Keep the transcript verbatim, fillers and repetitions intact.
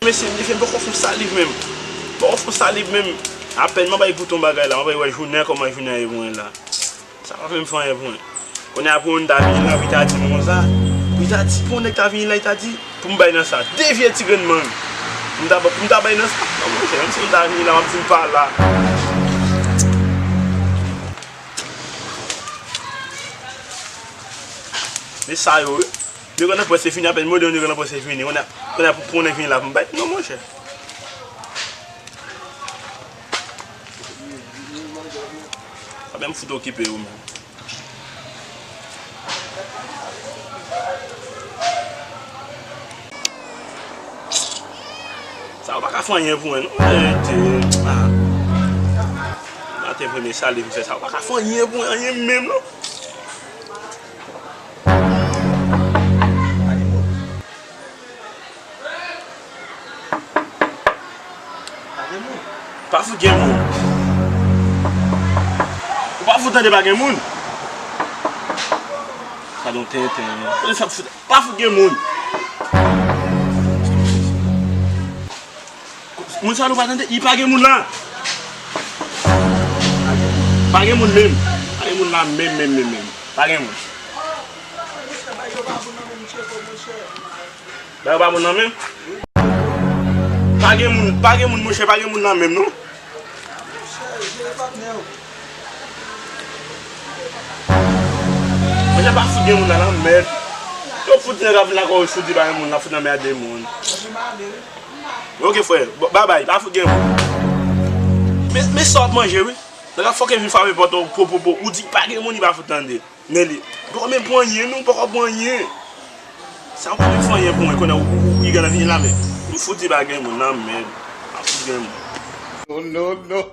Mesye, mesye, m poko fon saliv menm. M poko fon saliv menm. Apèn m ap bay goute yon bagay la, m ap bay wè jounen an, kòman jounen an ye pou mwen la. Sa pa menm fè anyen pou mwen. Kounye a pou moun ta vini la, pou li ta di m konsa. Pou li ta di, pou yon nèg ta vini la, li ta di, pou m bay nan sa. De vye ti grenn mang. Pou m ta, pou m ta bay nan sa. Non, monchè, menm si moun ta vini la, m ap di m pa la. Men sa yo, wi. Nèg nan prèske fini, apèn m wè yon nèg nan prèske fini. Kounye a, kounye a pou, pou yon nèg vini la, pou m bay. Non, monchè. Sa menm fout okipe ou menm. Sa yo pa ka fè anyen pou mwen, non. Rete. Ah. Maten premye saliv m fè sa yo pa ka fè anyen pou mwen, anyen menm, non. Pa fout gen moun. Ou pa fout tande pa gen moun. Gade yon tenten, non. Kote sa fout, pa fout gen moun. Moun sa nou pa tande, li pa gen moun la. Pa gen moun menm. Pa gen moun la menm, menm, menm, menm. Pa gen moun. Ba yo pa moun nan menm. Pa gen moun, pa gen moun, monchè, pa gen moun nan menm, non. Monchè, pa fout gen moun nan, nan mèd. Yo fout nèg ap vin lakòl, yo fout di pa gen moun, la fout nan mèd de moun. Ok, frè, babay, pa fout gen moun. Men, men sa w ap manje, wi. Nèg ap fòke vin frape pòt ou, po, po, po, ou di pa gen moun, li pa fout tande. Men li, poko menm pran anyen, non, poko pran anyen. Sa w pa menm fè anyen pou mwen, konnen ou, ou, ou, li gentan vini la, men. M fout di pa gen moun nan, men. M fout gen moun. Non, non, non.